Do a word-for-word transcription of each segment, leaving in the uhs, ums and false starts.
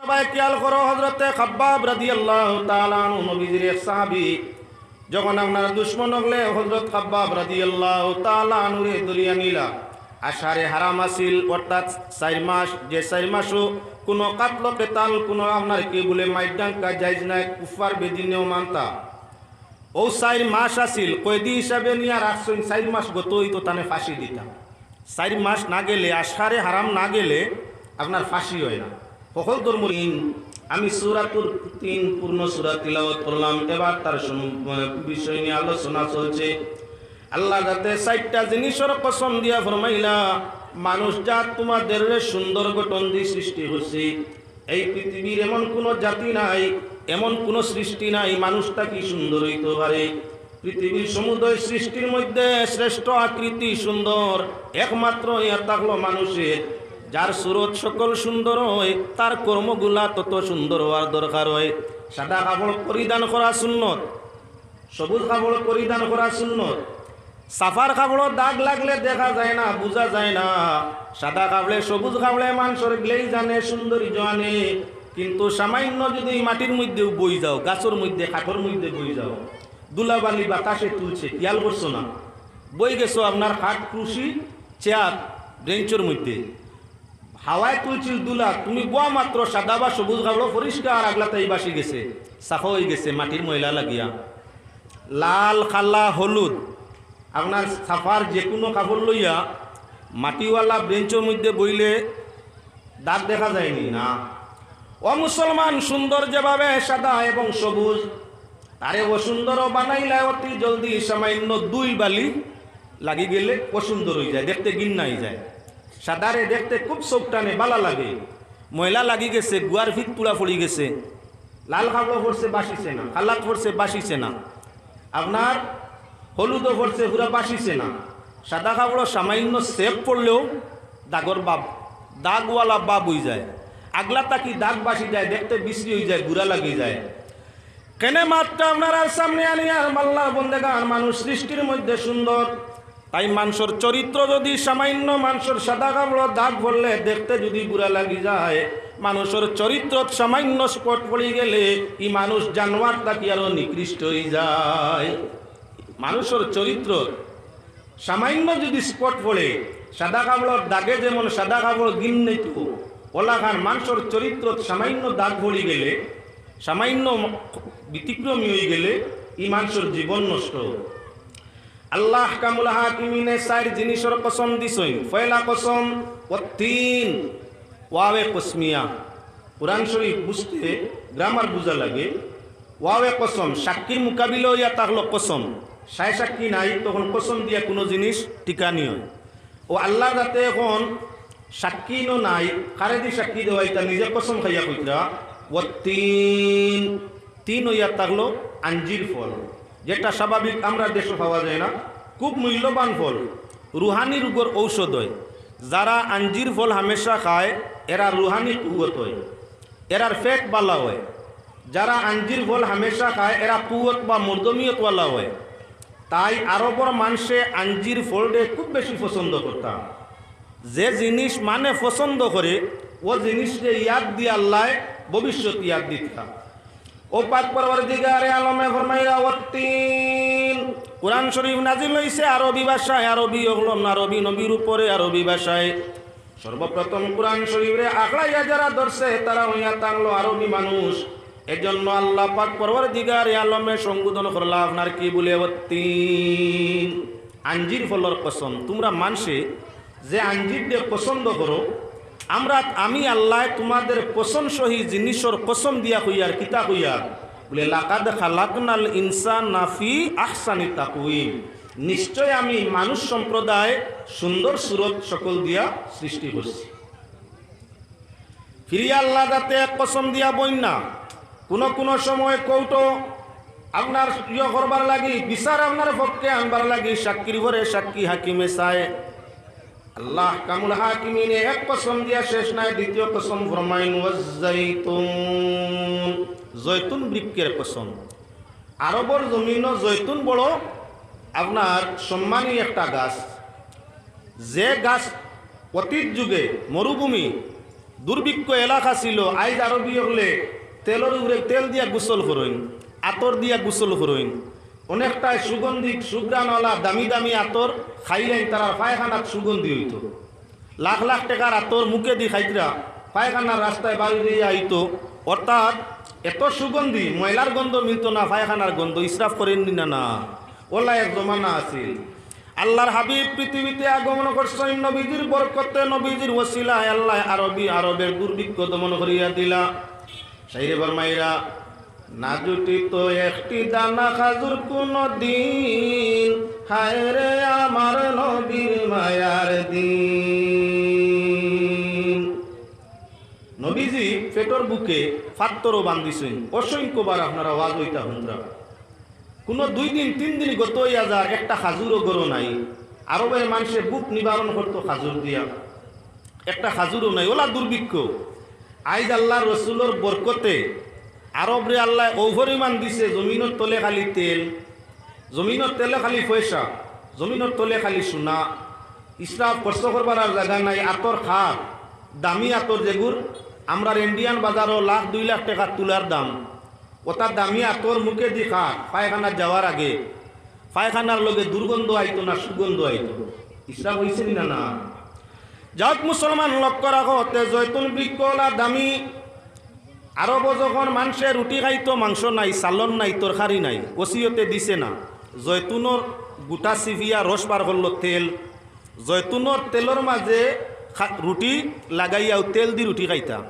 ভাই, খেয়াল করো, হযরতে খাব্বাব রাদিয়াল্লাহু তাআলা আনহু নবীজির এক সাহাবী, যখন আপনার দুশমন অকলে হযরত খাব্বাব রাদিয়াল্লাহু তাআলা আনহুরে ধরিয়া নিলা, আশহারে হারাম আছিল, অর্থাৎ চাইর মাস, যে চাইর মাসও কুনু কাতল কেতাল, কুনু আপনার কি বলে মাইর ডাঙ্গা জায়েজ নাই, কুফফার বেদিনেও মানতা। অউ চাইর মাস আছিল, কয়েদি হিসাবে নিয়া রাখছইন, চাইর মাস গত অইতো তানে ফাঁসি দিতা। চাইর মাস না গেলে, আশহারে হারাম না গেলে আপনার ফাঁসি অয় না। হকল ধর্ম তিন, আমি সূরাতুল তিন পূর্ণ সূরা তিলাওয়াত করলাম, এবার তার সম-, বিষয় নিয়ে আলোচনা চলছে। আল্লাহ যাতে চাইরটা জিনিসর কসম দিয়া ফরমাইলা, মানুষ জাত তোমাদেররে সুন্দর গঠন দি সৃষ্টি করছি। এই পৃথিবীর এমন কুনু জাতি নাই, এমন কুনু সৃষ্টি নাই মানুষ থাকি সুন্দর অইতো পারে। পৃথিবীর সমুদয় সৃষ্টির মধ্যে শ্রেষ্ঠ আকৃতি সুন্দর একমাত্র ইয়া থাকলো মানুষের, যার সুরত সকল সুন্দর অয়, তার কর্মগুলা তত সুন্দর অওয়ার দরকার অয়। সাদা কাপড় পরিধান করা সুন্নত, সবুজ কাপড় পরিধান করা সুন্নত। ছাফার কাপড়ো দাগ লাগলে দেখা যায় না, বুঝা যায় না। সাদা কাপড়ে, সবুজ কাপড়ে মানষর গ্লেজ আনে, সৌন্দর্য আনে। কিন্তু সামান্য যুদি মাটির মধ্যেও বই যাও, গাছর মধ্যে, কাঠর মধ্যে বই যাও, ধুলাবালি বাতাসে তুলছে, খেয়াল করছো না? বই গেছো আপনার কাঠ, কুরসি, চেয়ার, বেঞ্চর মধ্যে, হাওয়ায় তুলছিল ধুলা, তুমি বওয়া মাত্র সাদা বা সবুজ কাপড় পরিষ্কার, আগলাতাই বাসি গেছে, সাফা অই গেছে মাটির ময়লা লাগিয়া। লাল, কালা, হলুদ, আপনার ছাফার যে কুনু কাপড় লইয়া মাটিওয়ালা বেঞ্চর মধ্যে বইলে দাগ দেখা যায়নি না? ও মুসলমান, সুন্দর যেভাবে সাদা এবং সবুজ, তারে অসুন্দরও বানাইলা অতি জলদি, সামান্য ধুইবালি লাগি গেলে অসুন্দর অই যায়, দেখতে ঘিন্না অই যায়। সাদারে দেখতে খুব চউখ টানে, বালা লাগে। ময়লা লাগি গেছে, গুয়ার ফিত পুড়া পড়ি গেছে, লাল কাপড়ো পড়ছে, বাসিছে না, কালাত পড়ছে, বাসিছে না, আপনার হলুদও পড়ছে, পুরা বাসিছে না। সাদা কাপড়ো সামান্য ছেপ পড়লেও দাগর ভাব, দাগওয়ালা ভাব অই যায়। আগলা থাকি দাগ বাসি যায়, দেখতে বিশ্রী অই যায়, বুরা লাগি যায়। কেনে মাতটা আপনারার সামনে আনিয়ার, আল্লাহর বন্দেগান, মানুষ সৃষ্টির মধ্যে সুন্দর, তাই মানষর চরিত্র যুদি সামান্য, মানষর সাদা কাপড়ো দাগ পড়লে দেখতে যুদি বুরা লাগি যায়, মানষর চরিত্রত সামান্য spot পড়ি গেলে ই মানুষ জানোয়ার থাকি আরো নিকৃষ্ট অই যায়। মানষর চরিত্রত সামান্য যুদি spot পড়ে, সাদা কাপড়র দাগে যেমন সাদা কাপড় ঘিন্নাইতো, অলাখান মানষর চরিত্রত সামান্য দাগ পড়ি গেলে, সামান্য ব্যতিক্রমী অই গেলে ই মানষর জীবন নষ্ট। আল্লাহ আহকামুল হাকিমিনে চাইর জিনিসর কসম দিছইন। পয়লা কসম, ওয়াত্তিন, ওয়াওয়ে কসমিয়া। কোরআন শরীফ বুঝতে grammar বুঝা লাগে। ওয়াওয়ে কসম, সাক্ষীর মোকাবিলা অইয়া থাকলো কসম। সায় সাক্ষী নাই, তখন কসম দিয়া কুনু জিনিস টিকানি অয়। ও আল্লাহ যাতে এখন সাক্ষী নু নাই, কারেদি সাক্ষী দেওয়াইতা, নিজে কসম খাইয়া কইতরা, ওয়াত্তিন, তিন অইয়া থাকলো আঞ্জির ফল, যেটা স্বাভাবিক আমরা দেশো পাওয়া যায় না, খুব মূল্যবান ফল, রুহানি রোগর ঔষধ অয়। যারা আঞ্জির ফল হামেশা খায়, এরা রুহানি কুওত অয়, এরার পেট বালা অয়। যারা আঞ্জির ফল হামেশা খায়, এরা কুওত বা মর্দমিয়তওয়ালা অয়। তাই আরবর মানষে আঞ্জির ফলরে খুব বেশি পছন্দ করতা। যে জিনিস মানে পছন্দ করে, ও জিনিসরে ইয়াদ দিয়া আল্লায় ভবিষ্যৎ ইয়াদ দিতা। ও পাক পরওয়ারদিগারে আলমে ফরমাইরা, "ওয়াত্তিন।" কোরআন শরীফ নাজিল অইছে আরবি ভাষায়, আরবি অকলম, আরবি নবীর উপরে আরবি ভাষায়। সর্বপ্রথম কোরআন শরীফরে আখড়াইয়া যারা ধরছে, তারা অইয়া থাকলো আরবি মানুষ। এজন্য আল্লাহ পাক পরওয়ারদিগারে আলমে সম্বোধন করলা, আপনার কি বলে, "ওয়াত্তিন।" আঞ্জির ফলর কসম। তোমরা মানষে যে আঞ্জিররে পছন্দ করো, আমরা, আমি আল্লায় তোমাদের পছন্দসই জিনিসর কসম দিয়া কইয়ার, কিতা কইয়ার? বলে, "লাকাদ খালাকনাল ইনসানা ফি আহসানি তাকওয়িম।" নিশ্চয় আমি মানুষ সম্প্রদায় সুন্দর সুরত সকল দিয়া সৃষ্টি করছি। ফিরিয়া আল্লাহ যাতে এক কসম দিয়া বইন না, কুনু কুনু সময় কোর্টো আপনার ইয়ে করবার লাগি, বিচার আপনার পক্ষে আনবার লাগি সাক্ষীর উপরে সাক্ষী হাকিমে চায়। আল্লাহ আহকামুল হাকিমিনে এক কসম দিয়া শেষ নাই, দ্বিতীয় কসম ফরমাইন, "ওয়াজ্জাইতুন", জৈতুন বৃক্ষের কসম। আরবর জমিনো জৈতুন বড় আপনার সম্মানী একটা গাছ, যে গাছ অতীত যুগে মরুভূমি দুর্ভিক্ষ এলাকা ছিল। আইজ আরবি অকলে তেলর উপরে তেল দিয়া গোসল করইন, আতর দিয়া গোসল করইন। অনেকটাই সুগন্ধি, সুঘ্রাণওয়ালা দামি দামি আতর খাইলেন, তারার পায়খানাত সুগন্ধি অইতো। লাখ লাখ টেকার আতর মুখেদি খাইতরা, পায়খানার রাস্তায় বাড়ি দিয়া আইতো। অর্থাৎ এত সুগন্ধি, ময়লার গন্ধ মিলতো না, পায়খানার গন্ধ। ইসরাফ করেন নি না? না, ওলা এক জমানা আছিল। আল্লাহর হাবিব পৃথিবীতে আগমন করছইন নবীজির বরকতে, নবীজির ওসিলায় আল্লাহ আরবি আরবের দুর্ভিক্ষ দমন করিয়া দিলা। শাইরে ফরমাইরা, "না জুটিত একটি দানা খাজুর কোনো দিন, হায় রে আমার নবীর মায়ার দিন।" নবীজি পেটর বুকে ফাত্তরও বান্ধিছইন, অসংখ্যবার আপনারা ওয়াজ অইতা হুনরা। কোনো দুই দিন, তিন দিন গত অইয়া যার, একটা খাজুরও ঘরো নাই। আরবের মানষে ভুক নিবারণ করতো খাজুর দিয়া, একটা খাজুরও নাই, ওলা দুর্ভিক্ষ। আইজ আল্লাহর রসুলর বরকতে আরবরে আল্লায় অউ পরিমাণ দিছে, জমিনর তলে খালি তেল, জমিনর তলে খালি পয়সা, জমিনর তলে খালি সোনা। ইসরাফ খরচ করবার আর জাগা নাই। আতর খার, দামি আতর যেগুর আমরার ইন্ডিয়ান বাজারো লাখ দুই লাখ টেকা তুলার দাম, ওটা দামি আতর মুখেদি খার, পায়খানাত যাওয়ার আগে পায়খানার লগে দুর্গন্ধ আইতো না, সুগন্ধ আইতো। ইসরাফ অইছে নি না? না। যাউক মুসলমান, লক্ষ্য রাখো, তে জৈতুন বৃক্ষ ওলা দামি। আরবো যখন মানষে রুটি খাইতো, মাংস নাই, চালন নাই, তরকারি নাই, ওসিয়তে দিছে না, জৈতুনর গুটা চিপিয়া রস বার করলো, তেল। জৈতুনর তেলর মাঝে খা-, রুটি লাগাইয়াও তেল দি রুটি খাইতা।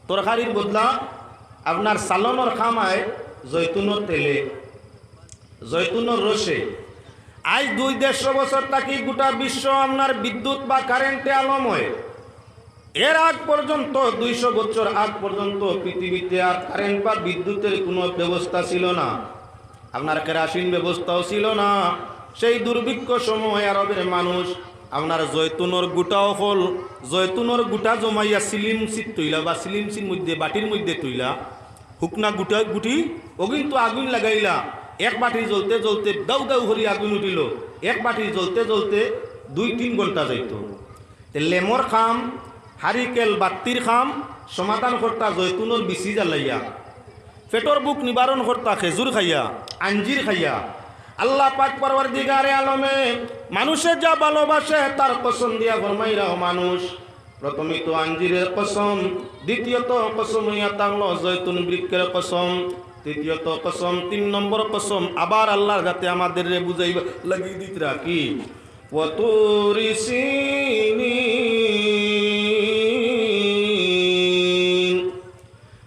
তরকারির বদলা আপনার চালনর কাম আয় জৈতুনর তেলে, জৈতুনর রসে। আইজ দুই দেড়শো বছর থাকি গোটা বিশ্ব আপনার বিদ্যুৎ বা কারেন্টে আলম অয়। এর আগ পর্যন্ত, দুইশো বছর আগ পর্যন্ত পৃথিবীতে আর কারেন্ট বা বিদ্যুতের কোনো ব্যবস্থা ছিল না। আপনার কেরাসিন ব্যবস্থাও ছিল না। সেই দুর্ভিক্ষ সময় আরবের মানুষ আপনার জৈতুনর গুটা অকল, জৈতুনর গুটা জমাইয়া সিলিমসিত তুইলা বা সিলিমসির মধ্যে, বাটির মধ্যে তুইলা, হুকনা গুটা গুটি, ও কিন্তু আগুন লাগাইলা। এক বাটি জ্বলতে জ্বলতে দাউ দাউ করি আগুন উঠিল, এক বাটি জ্বলতে জ্বলতে দুই তিন ঘন্টা যাইতো। তে লেমর কাম, হারিকেল বাত্তির কাম সমাধান করতা জৈতুনর বিচি জ্বালাইয়া, পেটর ভুক নিবারণ করতা খেজুর খাইয়া, আঞ্জির খাইয়া। আল্লাহ পাক পরওয়ারদিগারে আলমে মানুষে যা ভালোবাসে তার কসম দিয়া ফরমাইরা, ও মানুষ, প্রথমে তো আঞ্জিরের কসম, দ্বিতীয়ত কসম অইয়া থাকলো জৈতুন বৃক্ষের কসম, তৃতীয়ত কসম, তিন নম্বর কসম আবার আল্লাহর যাতে আমাদেররে বুঝাইবা লাগি দিতরা কি, "ওয়াতুরি সিনিন।"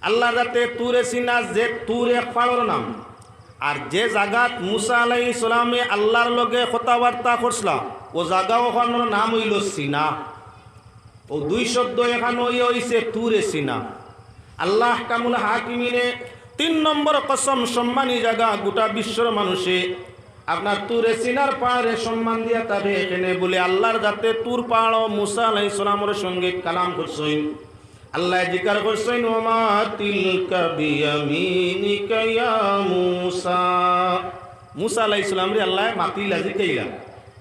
আল্লাহর যাতে তুরে সিনা, যে তুর এক পাড়র নাম, আর যে জাগাত মুসা আলাইহিস সালামে আল্লাহর লগে কথাবার্তা করছলা, ও জাগা ওখানোর নাম অইলো সিনা। ও দুই শব্দ এখানো ইয়ে অইছে তুরে সিনা। আল্লাহ আহকামুল হাকিমিনে তিন নম্বর কসম, সম্মানী জাগা, গোটা বিশ্বর মানুষে আপনার তুরে সিনার পাড়ে সম্মান দিয়া তাবে এখানে বলে আল্লাহর যাতে তুর পাড়ো মুসা আলাইহিস সালামর সঙ্গে কালাম করছইন। আল্লাহ জিকার করছইন, "ওমা তিলকা বিয়ামিনিকা ইয়া মুসা।" মুসা আলাইহিস সালামরে আল্লাহ মাতিলা, জিকাইলা,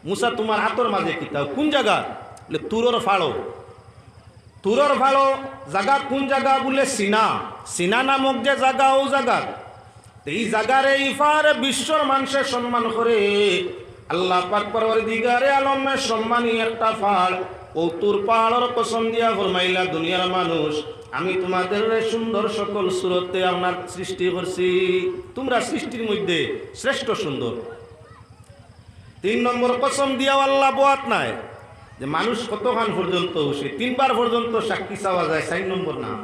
"মুসা, তুমার আতর মাঝে কিতা? কোন জাগা?" বলে, "তুরর ফাড়ো।" তুরর ফাড়ো জাগা কোন জাগা? বলে, "সিনা।" সিনা নামক যে জাগা, ও জাগা। তে ই জাগারে ই ফাড়ে বিশ্বর মানষে সম্মান করে। আল্লাহ পাক পরওয়ারদিগারে আলমে সম্মানী একটা ফাড়, ও তুর পাড়র কসম দিয়া ফরমাইলা, দুনিয়ার মানুষ, আমি তোমাদেররে সুন্দর সকল সুরতে আপনার সৃষ্টি করছি, তোমরা সৃষ্টির মধ্যে শ্রেষ্ঠ সুন্দর। তিন নম্বর কসম দিয়াও আল্লাহ বয়াত নাই যে মানুষ কতখান পর্যন্ত উঠে, তিনবার পর্যন্ত সাক্ষী চাওয়া যায়, চার নম্বর না।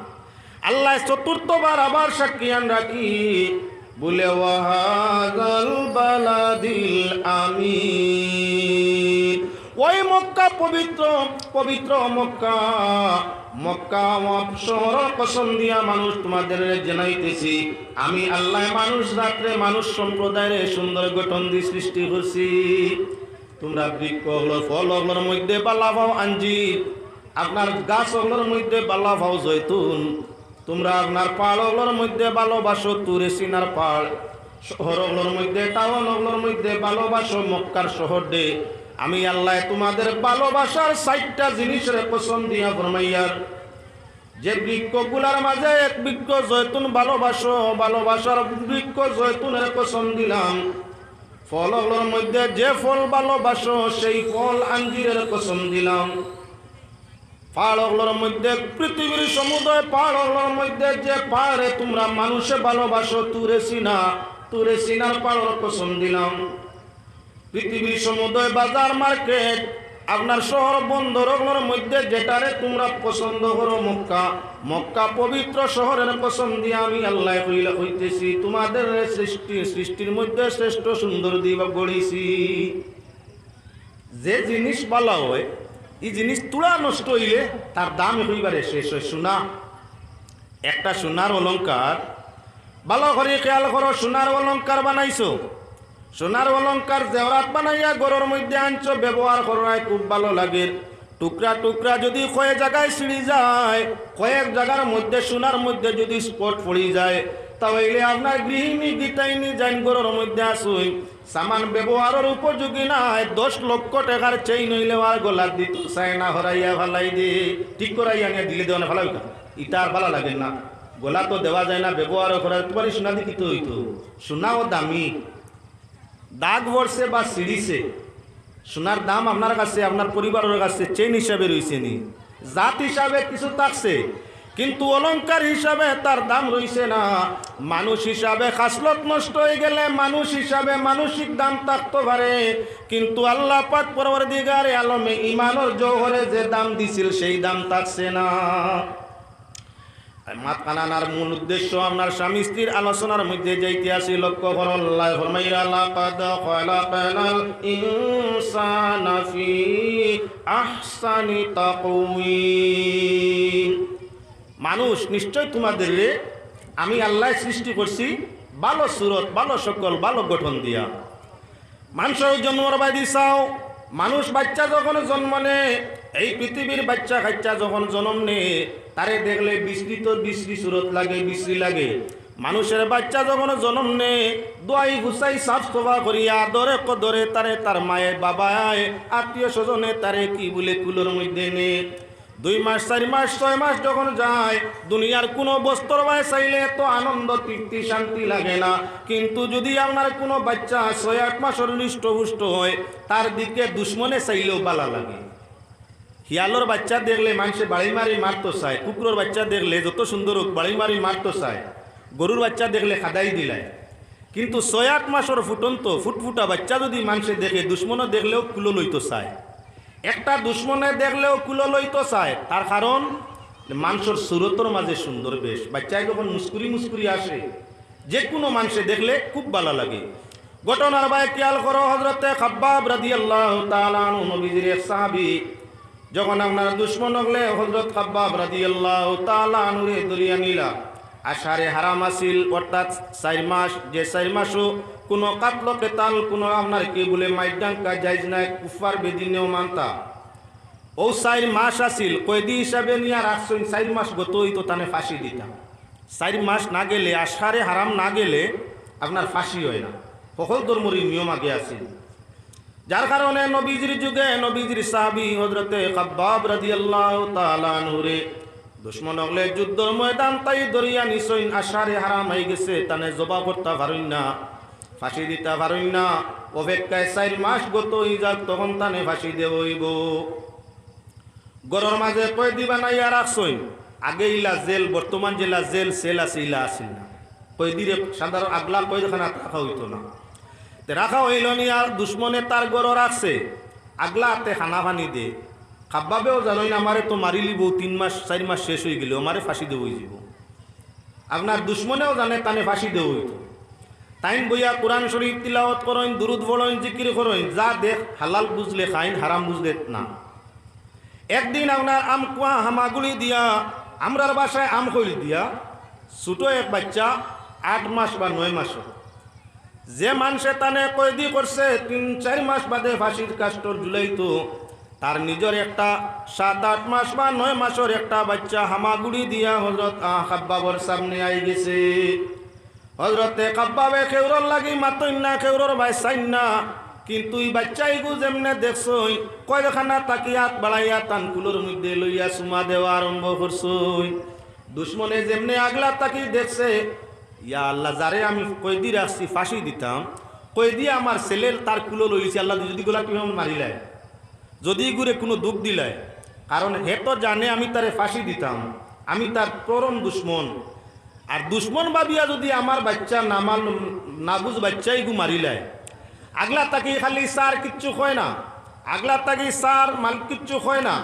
আল্লাহ চতুর্থবার আবার সাক্ষী আন রাখি, বলে, "ওয়াহাদাল বালাদিল আমিন।" ওই মক্কা পবিত্র, পবিত্র মক্কা, মক্কা আমার শহরর কসম দিয়া মানুষ তোমাদের জানাইতেছি, আমি আল্লাহ মানুষ জাতরে, মানুষ সম্প্রদায়রে সুন্দর গঠন দি সৃষ্টি করছি। তোমরা বৃক্ষ অকলর, ফল অকলর মধ্যে বালা পাও আঞ্জির, আপনার গাছ অকলর মধ্যে বালা পাও জৈতুন, তোমরা আপনার পাড় অকলর মধ্যে ভালোবাসো তুরে সিনার পাড়, শহর অকলর মধ্যে, টাউন অকলর মধ্যে ভালোবাসো মক্কার শহররে। আমি আল্লাহ তোমাদের ভালোবাসার চাইরটা জিনিসরে কসম দিয়া ফরমাইয়ার, যে বৃক্ষগুলার মাঝে এক বৃক্ষ জৈতুন ভালোবাসো, ভালোবাসার বৃক্ষ জৈতুনের কসম দিলাম। ফল অকলর মধ্যে যে ফল ভালোবাসো, সেই ফল আঞ্জিরের কসম দিলাম। পাহাড় অকলর মধ্যে, পৃথিবীর সমুদয় পাহাড় অকলর মধ্যে যে পাহাড়ে তুমরা মানুষে ভালোবাসো, তুরে সিনা, তুরে সিনার পাহাড়র কসম দিলাম। পৃথিবীর সমুদয় বাজার মার্কেট, আপনার শহর বন্দর অকলর মধ্যে যেটারে তুমরা পছন্দ করো, মক্কা, মক্কা পবিত্র শহরের কসম দিয়া আমি আল্লায় কইলা কইতেছি, তোমাদের সৃষ্টি, সৃষ্টির মধ্যে শ্রেষ্ঠ সুন্দর দিবা গড়িছি। যে জিনিস ভালা অয়, ই জিনিস তুড়া নষ্ট অইলে তার দাম অইবারে শেষ অয়। সোনা, একটা সোনার অলংকার, ভালা করি খেয়াল করো, সোনার অলংকার বানাইছো, সোনার অলংকার জেওরাত বানাইয়া ঘরর মধ্যে আনছো, ব্যবহার কররায় খুব ভালা লাগের। টুকরা টুকরা যদি কয়েক জাগায় ছিড়ি যায়, কয়েক জাগার মধ্যে সোনার মধ্যে যদি স্পট পড়ি যায়, তা অইলে আপনার গৃহিণী গিটাইনি যাইন ঘরর মধ্যে আছইন, সামান ব্যবহারর উপযোগী নায়, দশ লক্ষ টেকার চেইন অইলেও আর গলাত দিতো চায় না, হরাইয়া ফালাই দে। ঠিক করাইয়া আনিয়া দিলে দেওয়া না, ফালাও ইতা। ইতা আর ভালা লাগে না, গলাত তো দেওয়া যায় না, ব্যবহারও করার তোমার সোনা দি কিতা অইতো? সোনাও দামি, দাগ পড়ছে বা ছিড়িছে, সোনার দাম আপনার কাছে, আপনার পরিবারর কাছে চেইন হিসাবে রইছে নি, জাত হিসাবে কিছু থাকছে, কিন্তু অলংকার হিসাবে তার দাম রইছে না। মানুষ হিসাবে খাসলত নষ্ট অই গেলে মানুষ হিসাবে মানসিক দাম থাকতো পারে, কিন্তু আল্লাহ পাক পরওয়ারদিগারে আলমে ইমানর জওহরে যে দাম দিছিল, সেই দাম থাকছে না। মাতখানার মূল উদ্দেশ্য আপনার স্বামী স্ত্রীর আলোচনার মধ্যে যাইতে আছি, লক্ষ্য করো, আল্লায় ফরমাইরা, "লাকাদ খালাকনাল ইনসানা ফি আহসানি তাকওয়িম।" মানুষ, নিশ্চয় তোমাদেররে আমি আল্লায় সৃষ্টি করছি ভালা সুরত, ভালা শকল, ভালা গঠন দিয়া। মানষর জন্মর বায়দি চাও, মানুষ বাইচ্চা যখন জন্ম নে, এই পৃথিবীর বাইচ্চা কাইচ্চা যখন জন্ম নে, তারে দেখলে বিশ্রী তো বিশ্রী সুরত লাগে, বিশ্রী লাগে। মানষর বাইচ্চা যখন জন্ম নে, ধুয়াই ফুসাই সাফ সাফা করিয়া আদরে কদরে তারে তার মায়ে বাবায় আত্মীয় স্বজনে তারে কি বুলে কুলর মধ্যে নে। দুই মাস, চাইর মাস, ছয় মাস যখন যায়, দুনিয়ার কুনু বস্তুর বায় চাইলে এত আনন্দ, তৃপ্তি, শান্তি লাগে না। কিন্তু যুদি আপনার কুনু বাইচ্চা ছয় আট মাসর হৃষ্টপুষ্ট অয়, তার দিকে দুশমনে চাইলেও ভালা লাগে। হিয়ালর বাইচ্চা দেখলে মানষে বাড়ি মারি মারতো চায়, কুকুরর বাইচ্চা দেখলে যত সুন্দর অউক বাড়ি মারি মারতো চায়, গরুর বাইচ্চা দেখলে খেদাই দিলায়। কিন্তু ছয় আট মাসর ফুটন্ত ফুটফুটা বাইচ্চা যুদি মানষে দেখে, দুশমনে দেখলেও কুলো লইতো চায়। একটা দুশমনে দেখলেও কুলো লইতো চায়, তার কারণ মানষর সুরতর মাঝে সুন্দর বেশ। বাইচ্চায় যখন মুস্কুরি মুস্কুরি আসে, যে কুনু মানষে দেখলে খুব ভালা লাগে। ঘটনার বায় খেয়াল করো, হযরতে খাব্বাব রাদিয়াল্লাহু তাআলা আনহু নবীজির এক সাহাবী, যখন আপনার দুশমন অকলে হযরত খাব্বাব রাদিয়াল্লাহু তাআলা আনহুরে ধরিয়া নিলা, আশারে হারাম আছিল, অর্থাৎ চাইর মাস, যে চাইর মাসও কুনু কাতল কেতাল, কুনু আপনার কি বুলে মাইর ডাঙ্গা জায়েজ নাই, কুফফার বেদিনেও মানতা। অউ চাইর মাস আছিল, কয়েদি হিসাবে নিয়া রাখছইন, চাইর মাস গত অইতো তানে ফাঁসি দিতা। চাইর মাস না গেলে, আশারে হারাম না গেলে আপনার ফাঁসি অয় না। হকল ধর্মরই নিয়ম আগে আছিল। যার কারণে নবীজির যুগে নবীজির সাহাবী হযরতে খাব্বাব রাদিয়াল্লাহু তাআলা আনহুরে দুশমন অকলে যুদ্ধর ময়দান তাই ধরিয়া নিছইন, আশারে হারাম অই গেছে, তানে জবা করতা পারইন না, ফাঁসি দিতা পারইন না। অপেক্ষায় চাইর মাস গত অই যাক, তখন তানে ফাঁসি দেওয়া অইবো। ঘরর মাঝে কয়েদি বানাইয়া রাখছইন। আগে ইলা জেল, বর্তমান যেলা জেল, সেল আছে, ইলা আছিল না। কয়েদিরে সাধারণ আগলা কয়েদখানাত রাখা অইতো না। তে রাখা অইলো নি, আর দুশমনে তার ঘরো রাখছে, আগলা আতে খানা পানি দে। খাব্বাবেও জানইন, আমারে তো মারিলিবো, তিন মাস, চাইর মাস শেষ অই গেলে আমারে ফাঁসি দেওয়া অইযিবো। আপনার দুশমনেও জানে তানে ফাঁসি দেওয়া অইতো। তাইন বইয়া কোরআন শরীফ তিলাওয়াত করইন, দুরুদ পড়ইন, জিকির করইন, যা দেখ হালাল বুঝলে খাইন, হারাম বুঝলে না। একদিন আপনার আমকুয়া হামাগুড়ি দিয়া, আমরার ভাষায় আমখইল দিয়া, ছোট এক বাইচ্চা আট মাস বা নয় মাসর, যে মানষে তানে কয়েদি করছে, তিন চাইর মাস বাদে ফাঁসির কাষ্ঠর ঝুলাইতো, তার নিজর একটা সাত আট মাস বা নয় মাসর একটা বাইচ্চা হামাগুড়ি দিয়া হযরত আ, খাব্বাবর সামনে আই গেছে। হযরতে খাব্বাবে কেউরর লাগি মাতইন না, কেউরর বায় চাইন না, কিন্তু ই বাইচ্চা ইগু যেমনে দেখছইন, কয়েদখানা থাকি আত বাড়াইয়া তান কুলর মধ্যে লইয়া চুমা দেওয়া আরম্ভ করছইন। দুশমনে যেমনে আগলা থাকি দেখছে, ইয়া আল্লাহ, যারে আমি কয়েদি রাখছি ফাঁসি দিতাম, কয়েদি আমার ছেলের তার কুলো লইছে, আল্লাহ যদি গলা টিপা মারিলায়, যদি ইগুরে কুনু দুখ দিলায়, কারণ হে তো জানে আমি তারে ফাঁসি দিতাম, আমি তার পরম দুশমন। আর দুশমন ভাবিয়া যদি আমার বাইচ্চা নামাল-, নাবুজ বাইচ্চা ইগু মারিলায়, আগলা থাকি খালি সার কিচ্ছু কয় না, আগলা থাকি সার মাল কিচ্ছু কয় না।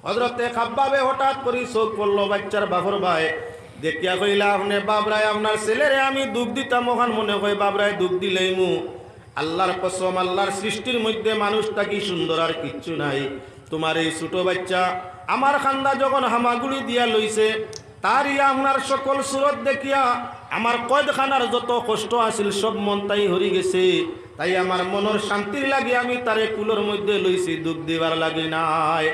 হজরতে খাব্বাবে হঠাৎ করি চউখ পড়লো বাইচ্চার বাফর বায়, দেখিয়া কইলা, "আপনে বাবরায় আপনার ছেলেরে আমি দুখ দিতাম, অখান মনে কয় বাবরায় দুখ দিলাইমু।" আল্লাহর কসম, আল্লাহর সৃষ্টির মধ্যে মানুষ থাকি সুন্দর আর কিচ্ছু নাই। তুমার এই ছোট বাইচ্চা আমার কান্দা যখন হামাগুড়ি দিয়া লইছে, তার ইয়া আপনার সকল সুরত দেখিয়া আমার কয়েদখানার যত কষ্ট আছিল সব মন তাই হরি গেছে। তাই আমার মনর শান্তির লাগি আমি তারে কুলর মধ্যে লইছি, দুখ দিবার লাগি নায়।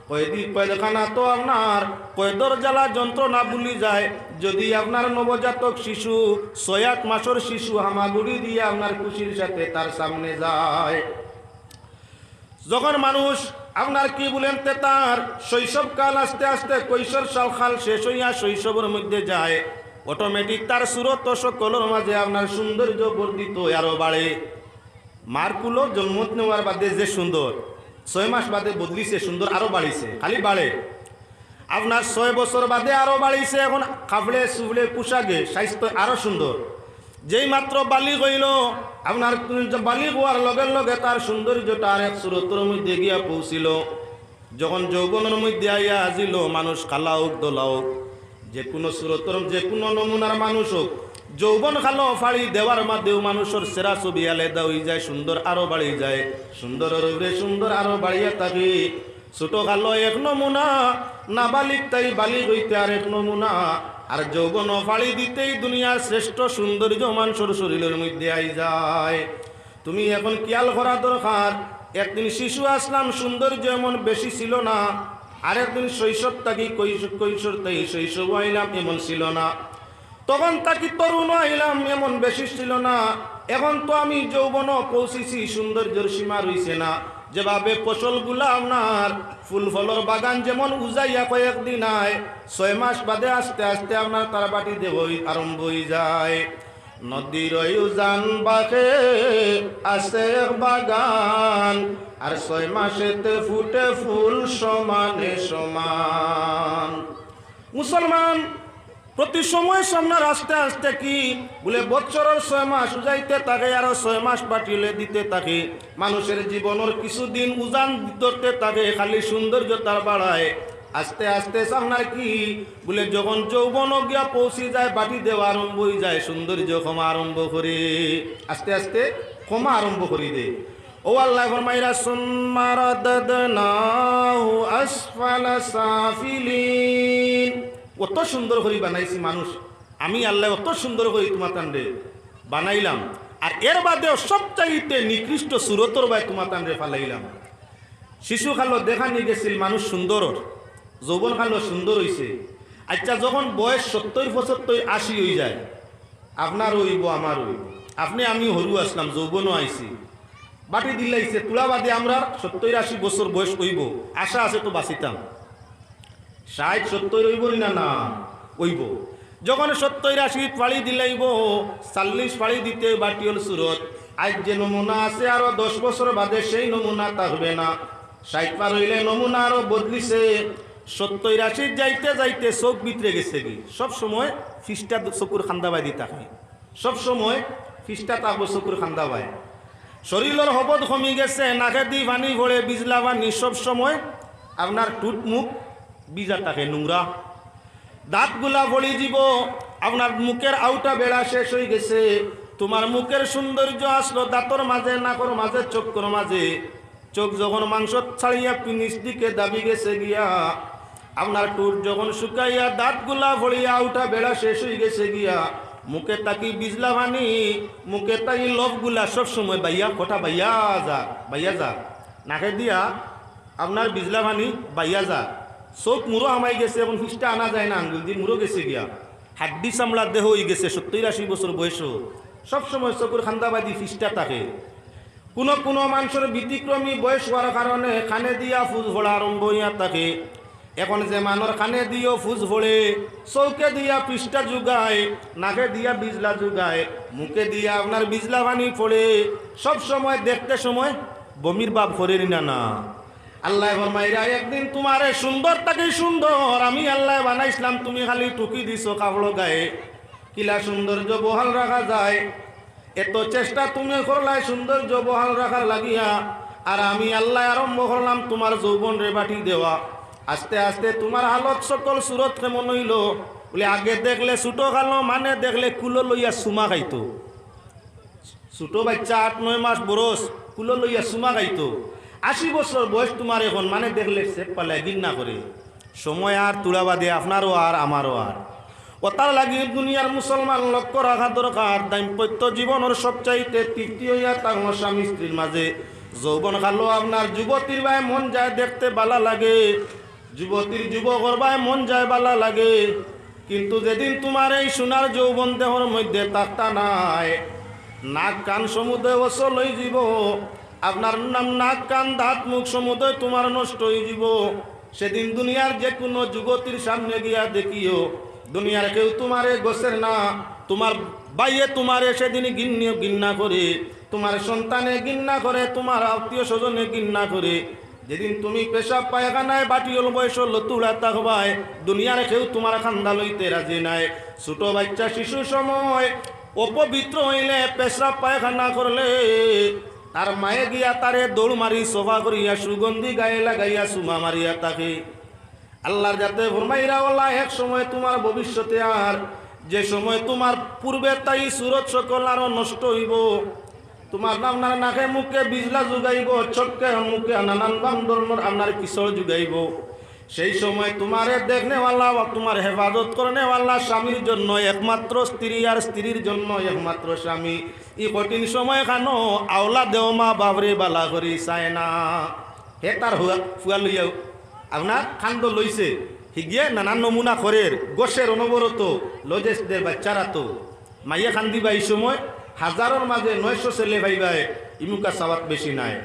কয়েদি, কয়েদখানা তো আপনার কয়েদর জ্বালা যন্ত্রণা ভুলি যায়। যদি আপনার নবজাতক শিশু, ছয় আট মাসর শিশু হামাগুড়ি দিয়া আপনার খুশির সাথে তার সামনে যায়। যখন মানুষ আপনার কি বলেন তে তার শৈশবকাল আস্তে আস্তে কৈশোর সাল-, কাল শেষ হইয়া শৈশবর মধ্যে যায়, automatic তার সুরত সকলর মাঝে আপনার সৌন্দর্য বর্ধিত হয়, আরো বাড়ে। মার কুলো জন্মত নেওয়ার বাদে যে সুন্দর, ছয় মাস বাদে বদলিছে, সুন্দর আরো বাড়িছে, খালি বাড়ে। আপনার ছয় বছর বাদে আরো বাড়িছে, এখন কাপড়ে চুপড়ে পোশাকে স্বাস্থ্য আরো সুন্দর। যেই মাত্র বালিগ হইল, আপনার বালিগ হওয়ার লগে লগে তার সৌন্দর্যটা আরেক সুরতর মধ্যে গিয়া পৌঁছিল। যখন যৌবনর মধ্যে আইয়া আজিল, মানুষ কালা হোক, ধলা হোক, যে কোনো সুরতর, যে কোনো নমুনার মানুষ হোক, যৌবন কালো ফাড়ি দেওয়ার মাঝেও মানুষর চেহারা ছবি আলাদা হয়ে যায়, সুন্দর আরো বাড়ি যায়, সুন্দরর উপরে সুন্দর আরো বাড়িয়া থাকে। ছোট কালো এক নমুনা, নাবালিগ তাই বালিগ হইতে আরেক নমুনা। আর যৌবন ফাড়ি দিতেই দুনিয়ার শ্রেষ্ঠ সৌন্দর্য মানুষর শরীরের মধ্যে আই যায়। তুমি এখন খেয়াল করা দরকার, একদিন শিশু আসলাম, সৌন্দর্য এমন বেশি ছিল না, আরেকদিন শৈশব থাকি কৈশ-, কৈশোর থাকি শৈশব আইলাম, এমন ছিল না। তখন থাকি তরুণ আইলাম, এমন বেশি ছিল না। এখন তো আমি যৌবন পৌঁছিছি, সৌন্দর্যর সীমা রইছে না। যেভাবে ফসলগুলা আপনার ফুল ফলর বাগান যেমন উজাইয়া কয়েকদিন আয়, ছয় মাস বাদে আস্তে আস্তে আপনার তার বাটি দেওয়া আরম্ভ হয়ে যায়। নদীর ওই উজান বাঁকে আছে এক বাগান, আর ছয় মাসেতে ফুটে ফুল সমানে সমান। মুসলমান, প্রতি সময় সামনার আস্তে আস্তে কি বলে, বছরর ছয় মাস উজাইতে থাকে, আরো ছয় মাস বাটিলে দিতে থাকে। মানুষের জীবনর কিছুদিন উজান ধরতে থাকে, খালি সৌন্দর্য তার বাড়ায়। আস্তে আস্তে সামনার কি বলে, যখন যৌবন গিয়া পৌঁছি যায়, বাটি দেওয়া আরম্ভ হয়ে যায়, সৌন্দর্য কমা আরম্ভ করে, আস্তে আস্তে কমা আরম্ভ করে দে। ও আল্লাহ ফরমাইরা, "সুম্মা রাদাদনাহু আসফালা সাফিলিন।" অত সুন্দর করি বানাইছি মানুষ, আমি আল্লাহ অত সুন্দর করি তোমার তানরে বানাইলাম, আর এর বাদেও সবচাইতে নিকৃষ্ট সুরতর বায় তোমার তানরে ফালাইলাম। শিশু কালো দেখা নিয়ে গেছিল মানুষ সুন্দর, যৌবন কালো সুন্দর হইছে। আচ্ছা, যখন বয়স সত্তর, পঁচাত্তর, আশি হয়ে যায়, আপনার হইব, আমার হইব, আপনি আমি হরু আসলাম, যৌবনও আইছি, বাটি দিলাইছে, তুলা বাদে আমরা সত্তর আশি বছর বয়স হইব, আশা আছে তো বাঁচিতাম। ষাট সত্তর হইব নি না? না, হইব। যখন সত্তর আশি পাড়ি দিলাইব, চল্লিশ পাড়ি দিতে বাটিওল সুরত। আজ যে নমুনা আছে, আরো দশ বছর বাদে সেই নমুনা থাকবে না। ষাট পার হইলে নমুনা আরো বদলিছে। সত্তর আশি যাইতে যাইতে চোখ ভিতরে গেছে কি, সব সময় ফিসটা চকুর কান্দা বায় দি থাকে, সব সময় ফিসটা থাকবো চকুর কান্দা বায়। শরীরর হবদ কমি গেছে, নাকেদি পানি পড়ে, বিজলা পানি, সব সময় আপনার ঠুট মুখ ভিজা থাকে, নোংরা। দাঁতগুলা পড়ি দিব, আপনার মুখের আউটা বেড়া শেষ হয়ে গেছে। তোমার মুখের সৌন্দর্য আসলো দাঁতর মাঝে, নাকর মাঝে, চক্ষুর মাঝে। চোখ যখন মাংস ছাড়িয়া পি-, নিচ দিকে দাবি গেছে গিয়া, আপনার ঠুট যখন শুকাইয়া দাঁতগুলা পড়িয়া আউটা বেড়া শেষ হয়ে গেছে গিয়া, মুখে তাকি বিজলা পানি, মুখে তাকি লবগুলা সব সময় বাইয়া, কটা বাইয়া যা, বাইয়া যা। নাকে দিয়া আপনার বিজলা পানি বাইয়া যা। চোখ মুরো হামাই গেছে, এখন ফিসটা আনা যায় না, আঙ্গুল দিয়ে মুরো গেছে গিয়া। হাড্ডি চামড়া দেহ হয়ে গেছে, সত্তর আশি বছর বয়স, সব সময় চকুর কান্দা বায় দি ফিসটা থাকে। কোনো কোনো মানুষের ব্যতিক্রমী বয়স হওয়ার কারণে কানে দিয়া ফুজ পড়া আরম্ভ হইয়া থাকে। এখন যে মানষর কানে দিও ফুজ পড়ে, চউখে দিয়া পৃষ্ঠা জুগায়, নাকে দিয়া বিজলা জুগায়, মুখে দিয়া আপনার বিজলা পানি পড়ে, সব সময় দেখতে সময় বমির ভাব করের নি না? না। আল্লায় ফরমাইরা, একদিন তুমারে সুন্দর থাকি সুন্দর আমি আল্লায় বানাইছলাম, তুমি খালি টুকি দিছো কাপড় গায়ে, কিলা সৌন্দর্য বহাল রাখা যায়। এত চেষ্টা তুমি করলায় সৌন্দর্য বহাল রাখার লাগিয়া, আর আমি আল্লায় আরম্ভ করলাম তুমার যৌবনরে বাটি দেওয়া। আস্তে আস্তে তুমার হালত, সকল সুরত কেমন অইলো? বুলে, আগে দেখলে ছুটো কালো মানে দেখলে কুলো লইয়া চুমা খাইতো। ছুটো বাইচ্চা আট নয় মাস বরস, কুলো লইয়া চুমা খাইতো। আশি বছর বয়স তুমার এখন, মানে দেখলে ছেপ ফালায় ঘিন্না করে। সময় আর তুড়া বাদে আপনারও আর আমারও আর। অতার লাগি দুনিয়ার মুসলমান লক্ষ্য রাখা দরকার, দাম্পত্য জীবনর সবচাইতে তৃপ্তি অইয়া থাকলো স্বামী স্ত্রীর মাঝে। যৌবন কালো আপনার যুবতীর বায় মন যায় দেখতে বালা লাগে, যুবতীর যুবকর বায় মন যায় বালা লাগে, কিন্তু যেদিন তুমার এই সোনার যৌবন দেহর মধ্যে থাকতা নায়, নাক কান সমুদয় অচল অইযিবো। আপনার নাম, নাক কান দাঁত মুখ সমুদয় তুমার নষ্ট অইযিবো। সেদিন দুনিয়ার যেকুনু যুবতীর সামনে গিয়া দেখিও, দুনিয়ার কেউ তুমারে গছের না, তুমার বাইয়ে তুমারে সেদিন ঘিন্নে-, ঘিন্না করে, তুমার সন্তানে ঘিন্না করে, তুমার আত্মীয় স্বজনে ঘিন্না করে। যেদিন তুমি পেশাব পায়খানায় বাটিওল বয়সো লতুড়া থাকবায়, দুনিয়ার কেউ তুমার কান্দা লইতে রাজি নায়। ছুটো বাইচ্চা শিশু সময় অপবিত্র অইলে, পেশাব পায়খানা করলে, তার মায়ে গিয়া তারে দৌড় মারি সফা করিয়া সুগন্ধি গায়ে লাগাইয়া চুমা মারিয়া থাকে। আল্লার জাতে ফরমাইরা, অলা এক সময় তুমার ভবিষ্যতে আর, যে সময় তুমার পূর্বে তাই সুরত সকল আরো নষ্ট অইবো, তুমার আপনার নাকে মুখে বিজলা জুগাইবো, চক্ষে মুখে নানান বাম ধরনর আপনার কিশোর জুগাইবো। সেই সময় তুমারে দেখনেওয়ালা বা তুমার হেফাজত করনেওয়ালা স্বামীর জন্য একমাত্র স্ত্রী, আর স্ত্রীর জন্য একমাত্র স্বামী। ই কঠিন সময় খানো আওলা দেও মা বাপরে বালা করি চায় না। হে তার হুয়া-, ফুয়া লইয়াও আপনার কান্দো লইছে, হিগিয়ে নানান নমুনা করের, গছের অনবরত, লজেসদের বাচ্চারা তো। মাইয়ে কান্দিবা ই সময়, হাজারর মাঝে নয়শো ছেলে পাইবায়, ইমুকা সাওয়াত বেশি নাই।